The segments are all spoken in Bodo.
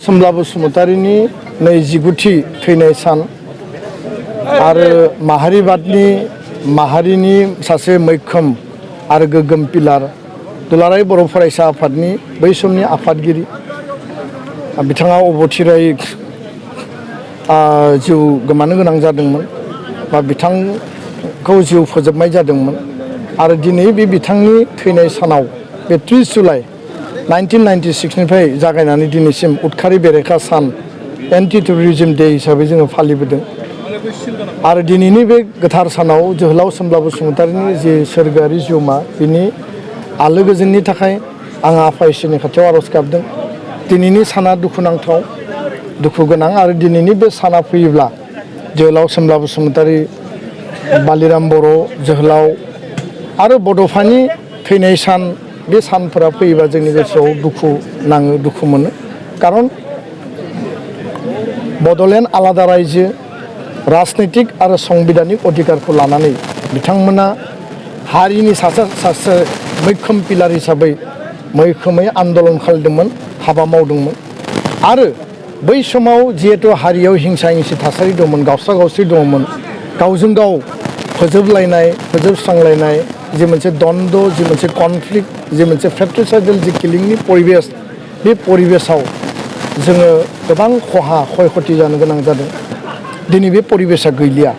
सोमब्ला बसुमतारीनि 29थि थैनाय सान आरो माहारिनि सासे मैखोम आरो गोग्गोम पिलार दुलाराय बर' फरायसा आफादनि बै समनि आफादगिरि बिथाङा अबथिरायै जिउ गोमानो गोनां जादोंमोन बा बिथांखौ जिउ फोजोबनाय जादोंमोन आरो दिनै बे बिथांनि थैनाय सानाव बे 30 जुलाइ 1996 निफ्राय जागायनानै दिनैसिम उदखारि बेरेखा सान एन्टि टेररिज्म डे हिसाबै जोङो फालिबोदों आरो दिनैनि बे गोथार सानाव जोहोलाव सोमब्ला बसुमतारीनि जे सोरगोआरि जिउमा बिनि आलो गोजोननि थाखाय आं आफा इसोरनि खाथियाव आरज गाबदों। दिनैनि साना दुखुनांथाव दुखु गोनां आरो दिनैनि बे साना फैयोब्ला जोहोलाव सोमब्ला बसुमतारी बालिराम बर' जोहोलाव आरो बड'फानि थैनाय सान बे सानफोरा फैयोबा जोंनि गोसोआव दुखु नाङो दुखु मोनो कारन बड'लेण्ड आलादा रायजो राजनैतिक आरो संबिधानिक अधिकारखौ लानानै बिथांमोना हारिनि सासे मैखोम पिलार हिसाबै मैखोमै आन्दलन खालामदोंमोन हाबा मावदोंमोन आरो बै समाव जिहेतु हारियाव हिंसा हिंसि थासारि दंमोन गावस्रा गावस्रि दंमोन गावजों गाव फोजोबस्रांलायनाय जि मोनसे द्वन्द जि मोनसे कनफ्लिक्ट जि मोनसे फ्रेट्रिसाइडेल जि किलिंनि परिबेस बे परिबेसाव जोङो गोबां खय खथि जानो गोनां जादों। दिनै बे परिबेसा गैलिया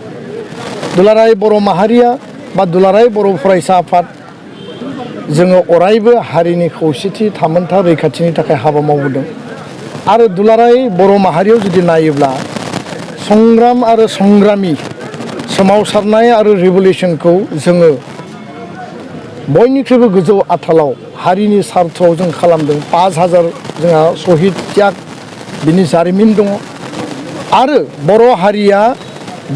दुलाराय बर' माहारिया बा दुलाराय बर' फरायसा आफाद जोङो अरायबो हारिनि खौसेथि थामोनथा रैखाथिनि थाखाय हाबा मावबोदों आरो दुलाराय बर' माहारियाव जुदि नायोब्ला संग्राम आरो संग्रामि सोमावसारनाय आरो रिभलिउसनखौ जोङो बयनिख्रुइबो गोजौ आथालाव हारिनि सार्थआव जों खालामदों। 5000 जोंहा शहीद त्याग बिनि जारिमिन दङ आरो बर' हारिया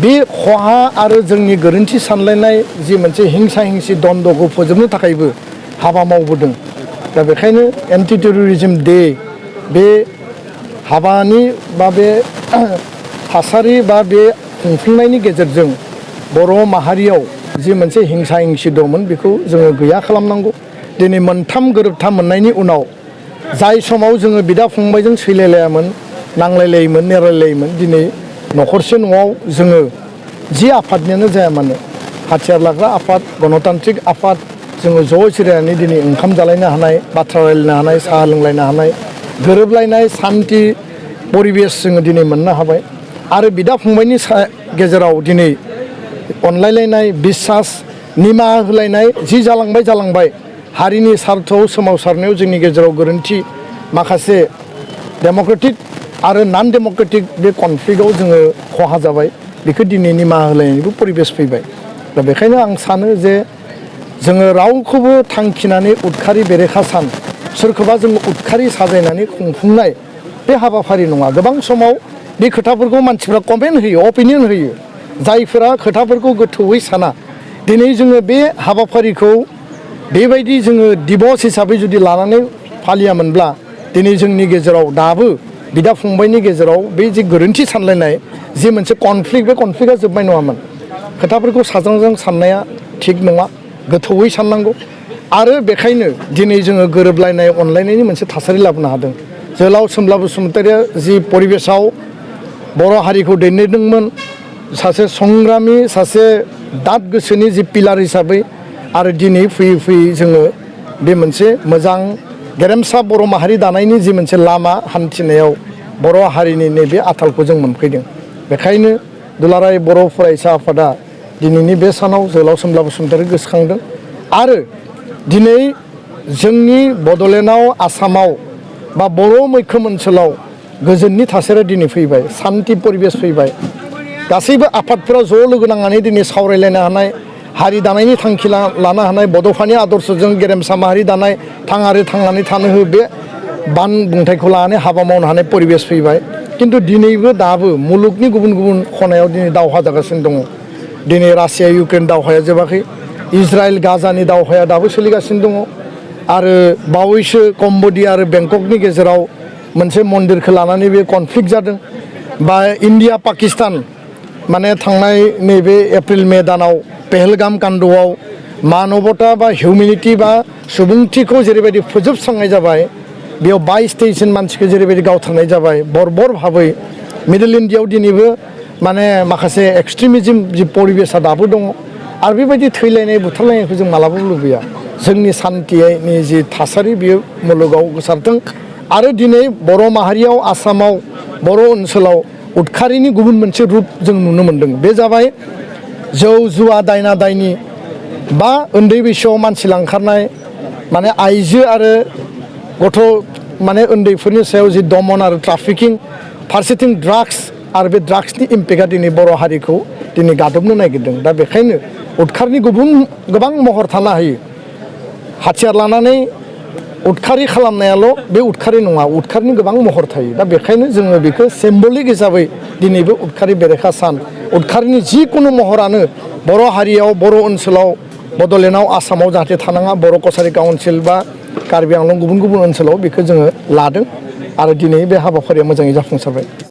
बे खहा आरो जोंनि गोरोन्थि सानलायनाय जि मोनसे हिंसा हिंसि द्वन्द्वखौ फोजोबनो थाखायबो हाबा मावबोदों। दा बेखायनो एन्टि टेररिज्म डे बे हाबानि बा बे थासारि बा बे खुंफुंनायनि गेजेरजों बर' माहारियाव जि मोनसे हिंसा हिंसि दंमोन बेखौ जोङो गैया खालामनांगौ। दिनै मोनथाम गोरोबथा मोननायनि उनाव जाय समाव जोङो बिदा फंबायजों सैलायलायामोन नांलायलायोमोन नेरायलायोमोन दिनै न'खरसे न'आव जोङो जि आफादनियानो जाया मानो हाथियार लाग्रा आफाद गणतान्त्रिक आफाद जोङो ज' जिरायनानै दिनै ओंखाम जालायनो हानाय बाथ्रा रायलायनो हानाय साहा लोंलायनो हानाय गोरोबलायनाय सान्थि परिबेस जोङो दिनै मोननो हाबाय आरो बिदा फंबायनि गेजेराव दिनै अनलायलायनाय बिसास निमाहा होलायनाय जि जालांबाय हारिनि सार्थआव सोमावसारनायाव जोंनि गेजेराव गोरोन्थि माखासे डेम'क्रेटिक आरो नन डेम'क्रेटिक बे कनफ्लिक्टआव जोङो खहा जाबाय बेखौ दिनै निमाहा होलायनायनिबो परिबेस फैबाय। दा बेखायनो आं सानो जे जोङो रावखौबो थांखिनानै उदखारि बेरेखा सान सोरखौबा जोङो उदखारि साजायनानै खुंफुंनाय बे हाबाफारि नङा। गोबां समाव बे खोथाफोरखौ मानसिफ्रा कमेन्ट होयो अपिनियन होयो जायफोरा खोथाफोरखौ गोथौयै साना। दिनै जोङो बे हाबाफारिखौ बेबायदि जोङो दिबस हिसाबै जुदि लानानै फालियामोनब्ला दिनै जोंनि गेजेराव दाबो बिदा फंबायनि गेजेराव बे जे गोरोन्थि सानलायनाय जे मोनसे कनफ्लिक्ट बे कनफ्लिक्टआ जोबनाय नङामोन। खोथाफोरखौ साज्रां साननाया थिग नङा गोथौयै साननांगौ आरो बेखायनो दिनै जोङो गोरोबलायनाय अनलायनायनि मोनसे थासारि लाबोनो हादों। जोहोलाव सोमब्ला बसुमतारीया जि परिबेसाव बर' हारिखौ दैदेनदोंमोन सासे संग्रामि सासे दाद गोसोनि जि पिलार हिसाबै आरो दिनै फैयै जोङो बे मोनसे मोजां गेरेमसा बर' माहारि दानायनि जि मोनसे लामा हान्थिनायाव बर' हारिनि नैबे आथालखौ जों मोनफैदों। बेखायनो दुलाराय बर' फरायसा आफादा दिनैनि बे सानाव जोहोलाव सोमब्ला बसुमतारी गोसोखांदों आरो दिनै जोंनि बड'लेण्डआव आसामाव बा बर' मैखोम ओनसोलाव गोजोननि थासारिया दिनै फैबाय सान्थि परिबेस फैबाय। गासैबो आफादफोरा ज' लोगो नांनानै दिनै सावरायलायनो हानाय हारि दानायनि थांखि लानो हानाय बड'फानि आदर्शजों गेरेमसा माहारि दानाय थांनानै थानो हो बे बान बुंथायखौ लानानै हाबा मावनो हानाय परिबेस फैबाय। खिन्थु दिनैबो दाबो मुलुगनि गुबुन गुबुन खनायाव दिनै दावहा जागासिनो दङ। दिनै रासिया इउक्रेन दावहाया जोबाखै इजराइल गाजानि दावहाया दाबो सोलिगासिनो दङ आरो बावैसो कम्ब'डिया आरो बेंककनि गेजेराव मोनसे मन्दिरखौ लानानै बे कनफ्लिक्ट जादों बा इन्डिया पाकिस्तान माने थांनाय नैबे एप्रिल मे दानाव पेहेलगाम कान्द'आव मानबता बा हिउमेनिटि बा सुबुंथिखौ जेरैबायदि फोजोबस्रांनाय जाबाय बेयाव 22-23 जन मानसिखौ जेरैबायदि गावथारनाय जाबाय बर्बर भाबै मिडल इण्डियायाव दिनैबो माने माखासे एक्सट्रिमिजम जि परिबेसा दाबो दङ आरो बेबायदि थैलायनाय बुथारलायनायखौ जों मालाबाबो लुबैया जोंनि सान्थिनि जि थासारि बियो मुलुगाव गोसारथों आरो दिनै बर' माहारियाव आसामाव बर' ओनसोलाव उदखारिनि गुबुन मोनसे रुप जों नुनो मोन्दों बे जाबाय जौ जुवा दायना दायनि बा उन्दै बैसोआव मानसि लांखारनाय माने आइजो आरो गथ' माने उन्दैफोरनि सायाव जि दमन आरो ट्राफिकिं फारसेथिं ड्राग्स आरो बे ड्राग्सनि इम्पेक्टआ दिनै बर' हारिखौ दिनै गादबनो नागिरदों दा बेखायनो उदखारनि गोबां महर थानो हायो हाथियार लानानै उदखारि खालामनायाल' बे उदखारि नङा उदखारिनि गोबां महर थायो दा बेखायनो जोङो बेखौ सिम्बलिक हिसाबै दिनैबो उदखारि बेरेखा सान उदखारिनि जिकुनु महरानो बर' हारियाव बर' ओनसोलाव बड'लेण्डआव आसामाव जाहाथे थानाङा बर' कसारि काउन्सिल बा कार्बि आंलं गुबुन ओनसोलाव बेखौ जोङो लादों आरो दिनै बे हाबाफारिया मोजाङै जाफुंसारबाय।